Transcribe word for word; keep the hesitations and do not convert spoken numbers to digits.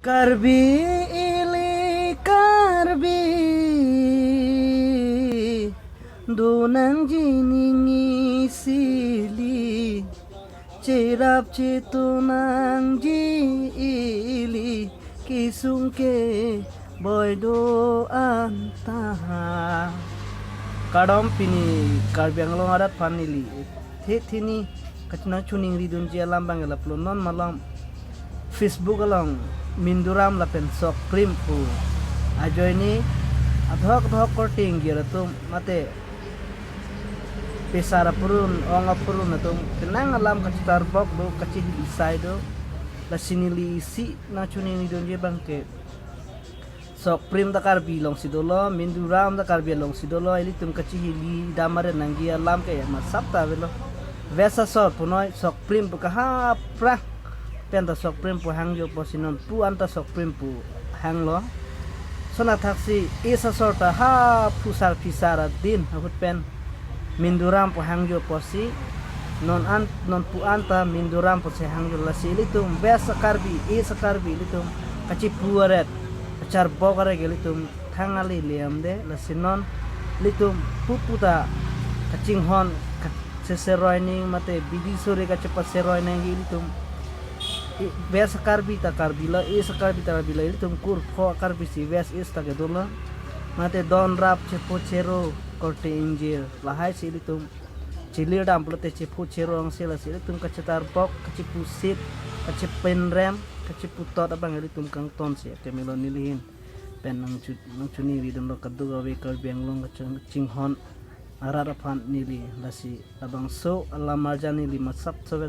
Karbi ili Karbi, donangji ning isi ili, cherap chetunangji ili, kesung keboi do anta. Kardom, pini Karbi Anglong arat aphan neli the thini kachiningri dunji alam abang ke lapulo, non malom Facebook along Minduram lapen Sokprim pu ajoine adhok adhok korte ingjir atum mate pesar apurun, ong apurun atum penang alam kachitarbok do, kachihili sai do. Lasi neli isi nangchiningri dunji abang ke Sokprim ta Karbi alongsi dolo, Minduram ta Karbi alongsi dolo, ilitum kachihili dam aret nangji alam ke masap ta avelo. West asor punoi Sokprim pu kaha aphrang pen ta Sokprim pu hangjo apotsi non pu anta Sokprim pu hanglo. Lason athaksi East asor ta ha phusar phisar adin ahut pen Minduram pu hangjo apotsi non an, non pu anta Minduram pusi hangjo. Lasi ilitum West Karbi, East Karbi ilitum kachipu aret, kacharbok aret ilitum thang ale le-amde. Lasi non ilitum pupu ta kachinghon, kacheseroi ning mate bidi suri kachepaseroi nangji ilitum. I-, West Karbi ta Karbi lo, East Karbi ta Karbi lo, ilitum kurpho Karbi si West East ta kedo lo. Mate don rap chepho chero korte ingjir, lahai si ilitum chelir dam pulote chepho chero angse. Lasi ilitum kachitarbok, kachipusit, kachipenrem, kachiputot abang ilitum kangton si kemelo nelihin pen nangchu-, nangchiningri dunlo kadokave Karbi Anglong kaching-, chinghon arat aphan neli. Lasi labangso alam arjan neli masap sove